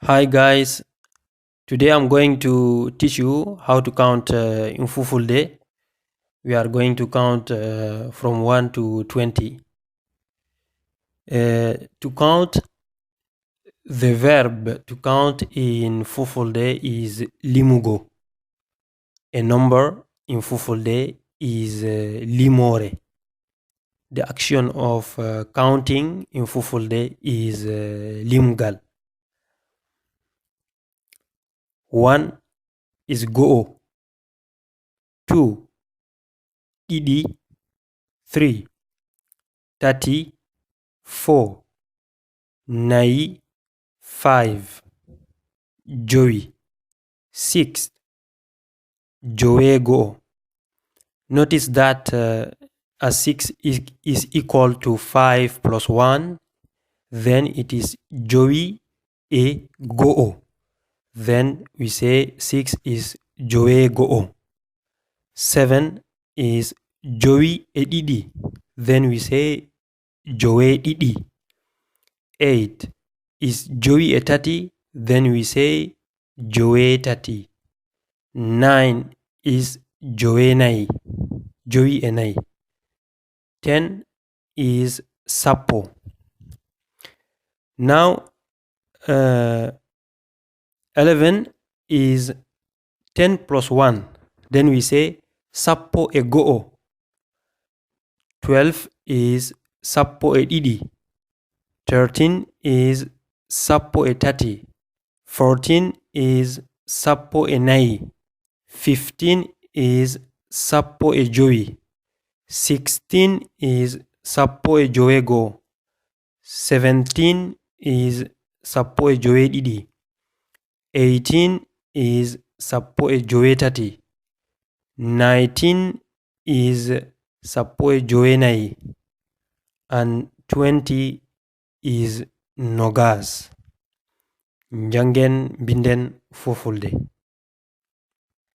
Hi guys, today I'm going to teach you how to count in Fulfulde. We are going to count from 1 to 20. To count, the verb to count in Fulfulde is limugo. A number in Fulfulde is limore. The action of counting in Fulfulde is limgal. 1 is go, 2 idi, 3 30, 4 nai, 5 joy, 6 joego. Notice that a 6 is equal to 5 plus 1, then it is joy e go. Then we say 6 is joego. 7 is joy e didi, then we say joe didi. 8 is joy e tati, then we say joe tati. 9 is joe nai, joy e nai. 10 is sappo. Now 11 is 10 plus 1, then we say sappo e go'o. 12 is sappo e didi. 13 is sappo e tati. 14 is sappo e nai. 15 is sappo e joy. 16 is sappo e joego. 17 is sappo e joedidi. 18 is sappo e joetati. 19 is sappo e joenai. And 20 is nogas. Jangen binden Fulfulde.